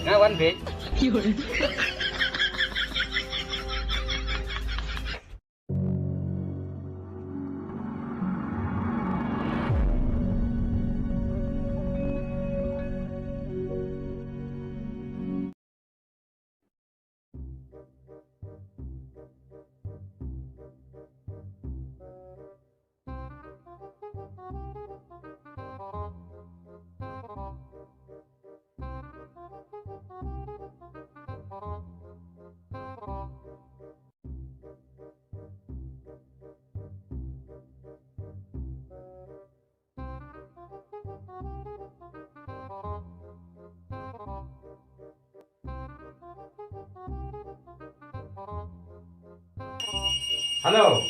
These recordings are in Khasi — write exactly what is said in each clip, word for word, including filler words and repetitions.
Nga wan bit. Hello.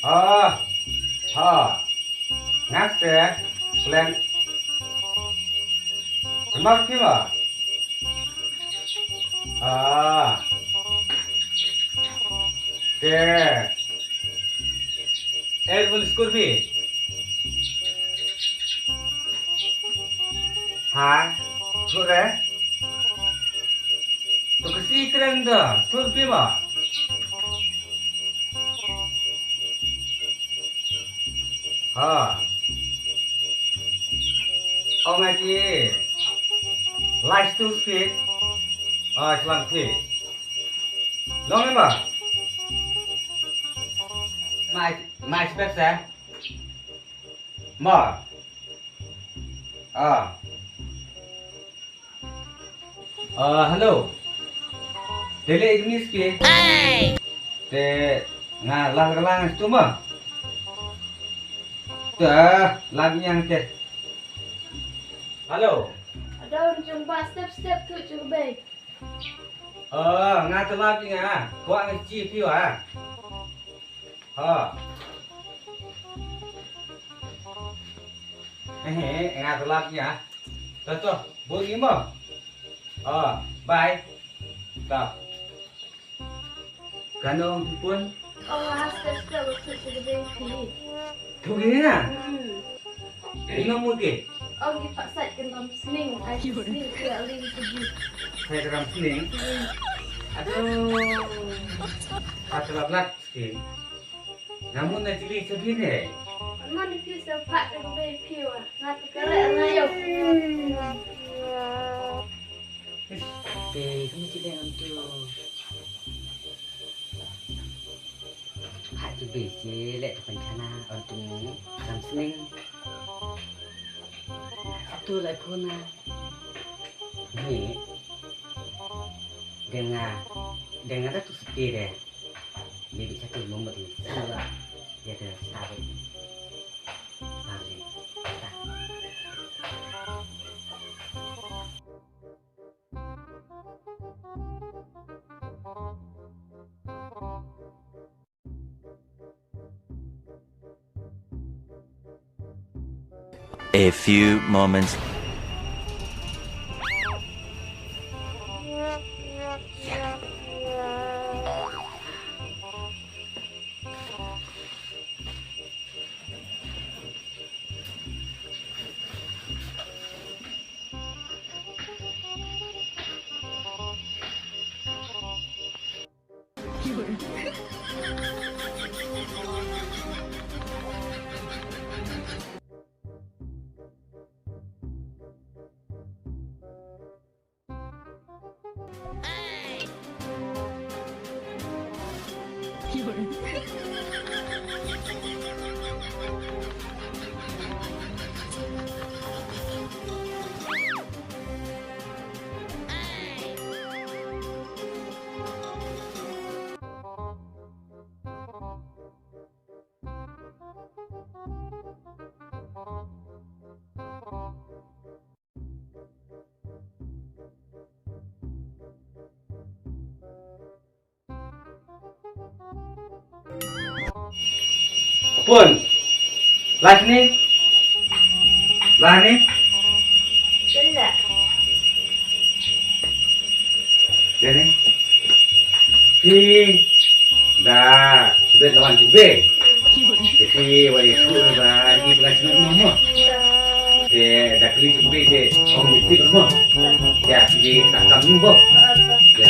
Ah, ha. Ngaste, plan. Remark phi ma? Ah. Te. Eh, bun skur phi. Ha? Skur eh? To ka si kreng da, skur phi ma? Ha. Ong aji. Last two feet. Ah, selang feet. Long ma? Mai, mai spek sa. Ma. Ah. Ah, hello. Te leh miss ki. Te nga lang lang tu ma. Te lang yang te. Hello. Ada orang jumpa step-step tu cuba. Ah, nga te lap nga. Ko ang chi pi wa. Ha. Eh, eh, nga te lap ïa. To to, bun ïa mo. Ha, bye. To. Kano pun? Oh, step step, waktu tu lebih tinggi. Tu gini na? Hmm. Ino mungkin? Oh, kita sat kendam sening. Ai sening ke aling tu. Saya kendam sening. Hmm. Aduh. Kata lap lap. Phi. Namun na chili sa phi ne. Namun phi sa pat ka bai phi wa. Nga tu kare na yo. Te kami chili ngam tu. Pat tu bai chili tu kan chana on tu ram sening. Tu lai phone na. Ni. Dengar. Dengar tu sepi deh. Maybe satu nombor ni. Satu lah. Dia ada satu. Bang ni. A few moments. Pun. Last ni. Last ni. Sila. Dene. Ti. Da. Wait lawan jubei. Jadi wali tu ba ni bukan cuma mo. Te dah kali jubei te ong mesti mo. Ya, jadi tak kamu bo. Ya.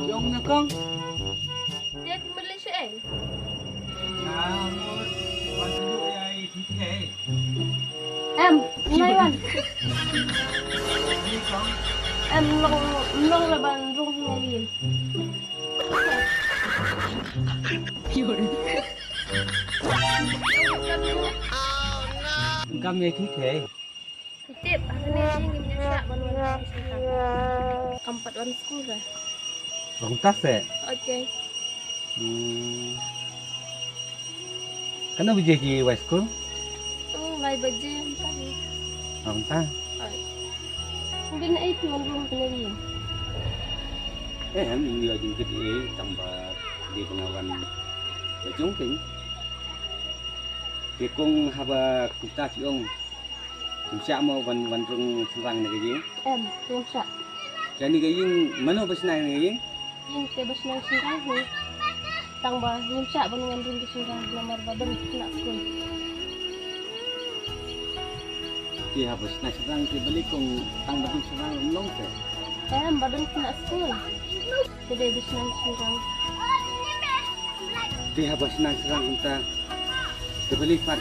Jong na kong. Dep Malaysia eh. Em, nai wan. Em, long, long la ban rung ngai. Kam ye ki the. Tip, ani ngim ju shah ban wan skul. Kam pat wan skul re. Long tas eh. Okay. Hmm. Katno baje ki wai skul? Oh, lai baje mynta hi. Oh, mynta. Oi. Ngin ai phi wan rung kane ri. Eh, em, ym ïoh jingkit ei tang ba dei ba nga wan la jong phi. Te kong haba kumta phi ong. Ym shah mo ban wan rung shynrang na ka ïing? Em, ym shah. Kane ka ïing mano ba shna na ka ïing? Ïing te ba shna shynrang hi. Tang ba ym shah ban wan rung ka shynrang namar ba don khynnah skul. Te haba shna shynrang te balei kong tang ba don shynrang ym long te? Em, ba don khynnah skul. Te dei ba shna shynrang. Te haba shna shynrang kumta. Te balei pat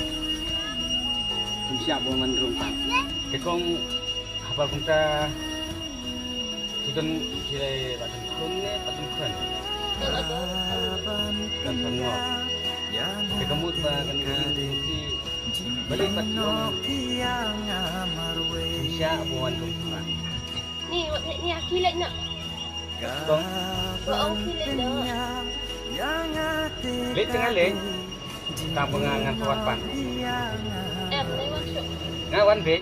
ym shah ban wan rung pat. Te kong haba kumta ki don ki dei ba don khun ne ba don khun. Don khun mo. Te ka mut ba kane ka ïing ki balei pat ym shah ban wan rung pat. Ni, wat ni, ni, aki leh na. Kong. Wa ong ki leh na. Leh tengah leh. Tang ba nga ngan wan pan. Em, ni wan shuh. Nga wan beh.